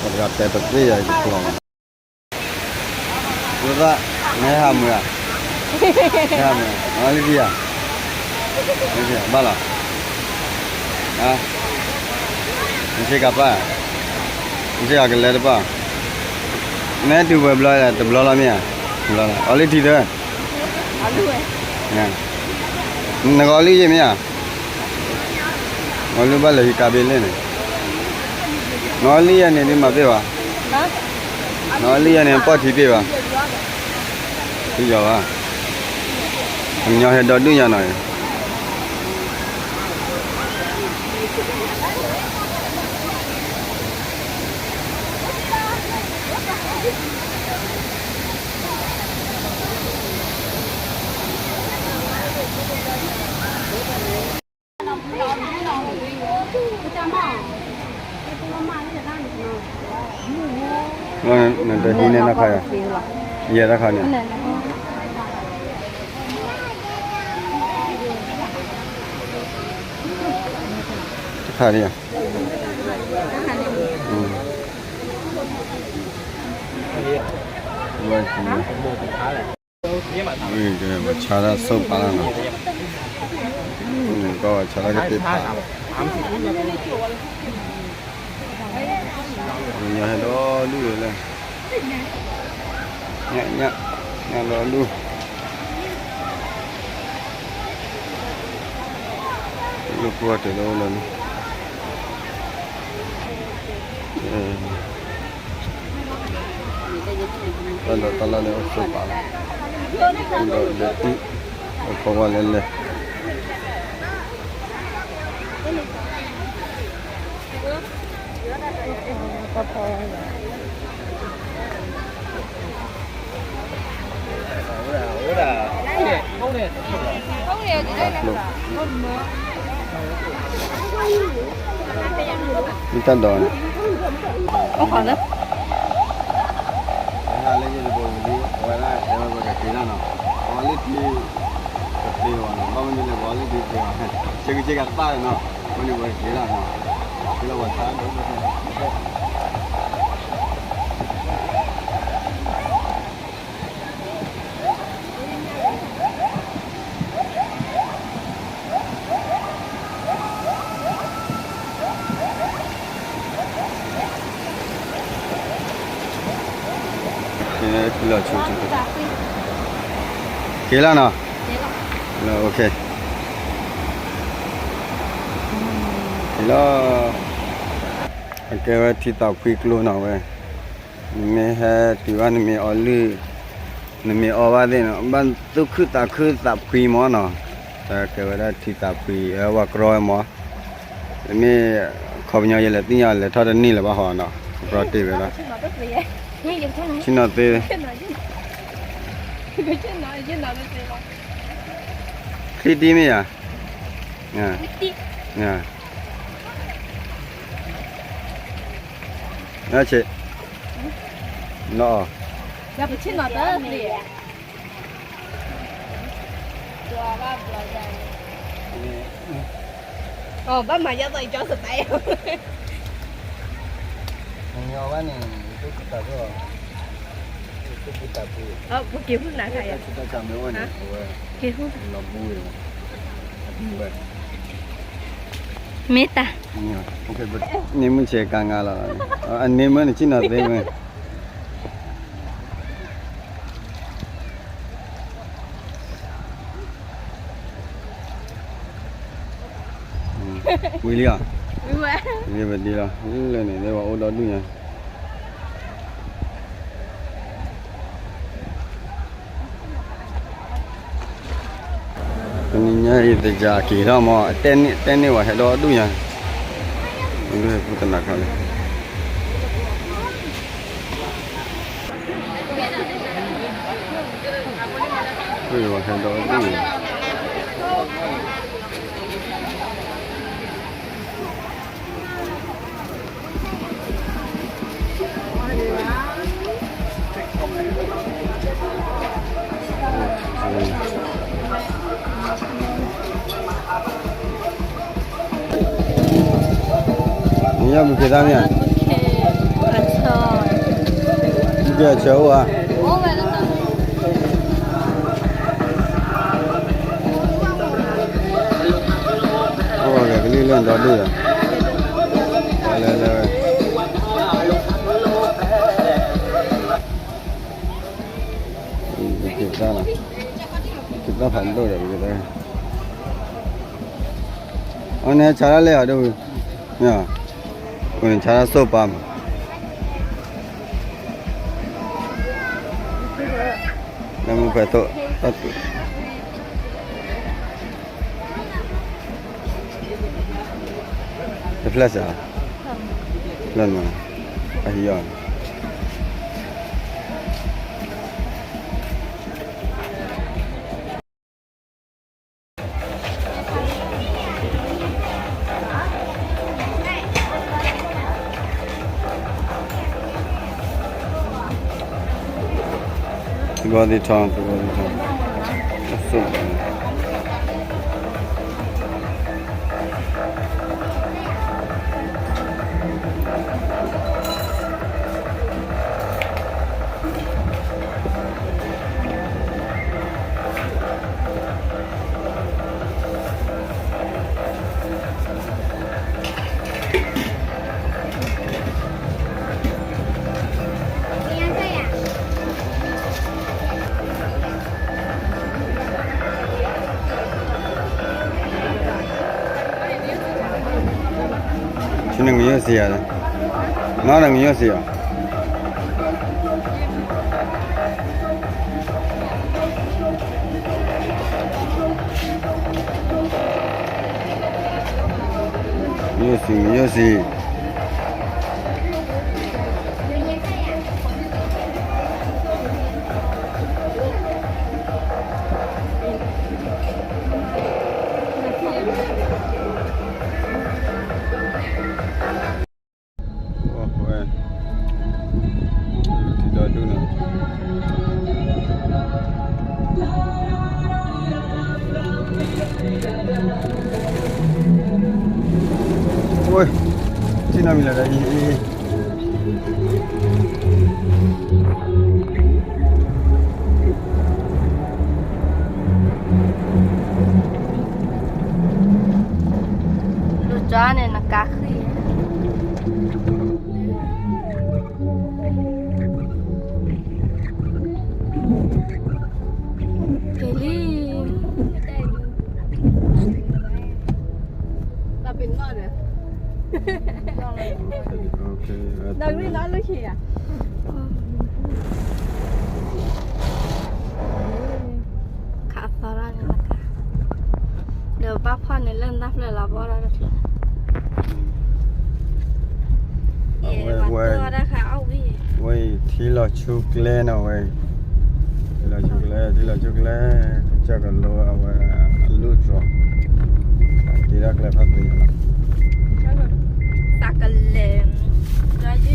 ပတဂၤတဲပသ့ၣ်ယၤကကျီၤ, ဝဲဒၣ်, နဟဲဟးမုာ်ဧါ, နဟဲဟးမုာ်, လံယၤ, ဘၣ်လီၤ, နဆ့ကၤပၢ်, နဆ့ကၤကလဲတပၢ်, နဟဲတုၤပှဲၤဘျီလဲၣ်, တဘျီလီၤမ့ၢ်ဧါ, တဘျီလီၤ, အီလံထံသၢ နကအီလံယဲၢ်မ့ၢ်ဧါ, အီလံဘၣ်လဲၤဟံးကါဘ့လၢန့ၣ်, နအီလံယဲၢ်န့ၣ်ဒ်မၤသ့ၣ်ဘၣ်, နအီလံယဲၢ်န့ၣ် ပီၢ်ထံသ့ၣ်ဘၣ်, သ့ၣ်ယီၤဘၣ်, ပှၤကညီဟဲဒီဒူၣ်ညါနီၤအံၤ နတဟံးန့ၢ်နီၢ်ခါယၤ, ယဲၢ်တၢ်ခါန့ၣ်, တခါန့ၣ်ယၤ, ပှၤဆါဒၣ်ဆိပာ်လီၤနီၤ, ကီၢ်ပှၤဆါဒၣ်ကတ့ၢ်ဖး, ပှၤကညီဟဲဒီဒူၣ်လဲၣ်, ညၣ်, ညၣ်ဒီဒူၣ်, လၢပှၤတၢ်လၢအိၣ်လီၤန့ၣ် တၢ်ဒိးတၢ်လၢ်လၢအီၣ်ဆိပာ်လီၤ, ဒီးလဲၤတံၢ်, အခီဝါလဲၤလဲၤ, တၢ်ကျိၣ်, မ့ၢ်တၢ်ဒိးန့ၣ်, အိၣ်ခိးလၢ ပှၤလၢယတဘိလံ, အဝဲဒၣ်တဲဝဲပကက့ၤလီၤနီၤ, ပှၤလၢတံၢ်, ကသ့ဘၣ်နီၤ, ဘၣ်မနုၤလဲၣ် ပှၤလၢတံၢ်သ့ဘၣ်, ဆ့ကဆ့ကသၣ်နီၤ, မနုၤပကက့ၤလီၤနီၤ, က့ၤလီၤပှၤဆါဒိၣ်ဒိၣ် က့ၤလီၤနီၤ, က့ၤလီၤ, အကဲဝဲထံသးဖှံကျိနီၤဝဲ, နမ့ၢ်ဟဲတုၤဘၣ်နမ့ၢ်အီလုၢ်, နမ့ၢ်အီဘၣ်သ့ၣ်နီၤ ဘၣ်သူၣ်ခုသးခုသးဖှံမၢ်နီၤ, တၢ်ကဲဝဲဒၣ်ထံသးဖှံ အဝဲကရီဝဲမၢ်, မ့ၢ်ခီပညီယလဲၤသ့ၣ်ညါလဲၤထီၣ်တန့ၢ်လၢၤဘၣ်ဟီနီၤ, ကရီတ့ၢ်ဝဲဒၣ်, ဆ့ၣ်နီၤသ့, ချံတံၢ်မ့ၢ်ယၤ, ဆ့ၣ်, ဘၣ်မၤယါသီအကၠီစတဲ, မ့ၢ်အီဘၣ်န့ၣ်, ပက့ၤဟူနၤခါယၤ, က့ၤဟူ, မ့ၢ်တၢ်, န့ၢ်မုၢ်ဆ့ကါငါလီၤ, အန့ၢ်မ့ၢ်န့ၣ် ဆ့ၣ်နီၤသ့မ့ၢ် ဝံၤလံဧါ, ဝံၤဝဲဒ်လီၤ, လၢန့ၣ် လၢပှၤအိၣ်ဒီဒူၣ်ညါ, တနံၤညါအံၤသယၤက့ၤထီၣ်မၢ် တဲန့ၣ်ဝဲဟဲဒီဒူၣ်ညါ, ဒူၣ်ဟဲပူတနၤခါလံ, ဒူၣ်ဟဲဒီဒူၣ်ညါ. ဘုခ့သၣ်မ့ၢ်ဧါ, ဘုခ့အဆၢအိၣ်ဧါ, အိၣ်ဂဲၤကလံၣ်လၢဒီဒူၣ်ဒီး, လဲၤလဲၤဝဲ, ဘုခ့သၣ်လီၤ, ဘုခ့သၣ်ဖးဒိၣ်ဒီး ဘုခ့သၣ်, အန့ၣ်ဆါတၢ်လဲၣ်အီၤဒိၣ်, မ့ၢ်ဧါ, အန့ၣ်ဆါတၢ်စိၣ်ပာ်မး, လၢမူဖဲသိး, တဖျၢၣ်စး, ဖျၢၣ်မး, အဟံးအီၤ သဝီသ့ၣ်ထီၣ်, သဝီသ့ၣ်ထီၣ်, အစိၣ်, ဆူနငယိၣ်စံယၤ, နီၢ်နငယိၣ်စံယၤ, ယိၣ်စံ ယိၣ်စံ. ဝဲ, ထံဒီဒူၣ်န့ၣ်, ဝဲ, ထံနီၤမံၤလၢာ်ဒီးအံၤ, ဒိၣ်ကၠီန့ၣ် နကါဃံ, က့ၤလံ, တၢ်ပ့ၤနီၣ်ဒီး, ဒီးဂ့ၢ်နီၣ်လၢခံဧါ, ခးသီရၣ်န့ၣ်နကါ, ဒီးဘၣ်ဖီၣ်န့ၣ်လၢနတၢ်ဖျၢၣ်လီၤဘီၣ်ဒၣ်တဖျၢၣ်, ဝဲ, ဝဲ, ဝဲအံၤထံလီၤဆူကျဲနီၤဝဲ, ထံလီၤဆူကျဲ, ထံလီၤဆူကျဲ, ကစၢၢ်ကလိအဝဲ, အလူၣ်တြီၤ, တ့ထီၣ်ကျဲဖးသ့လီၤ, သးကလဲၤ, ဒီးယ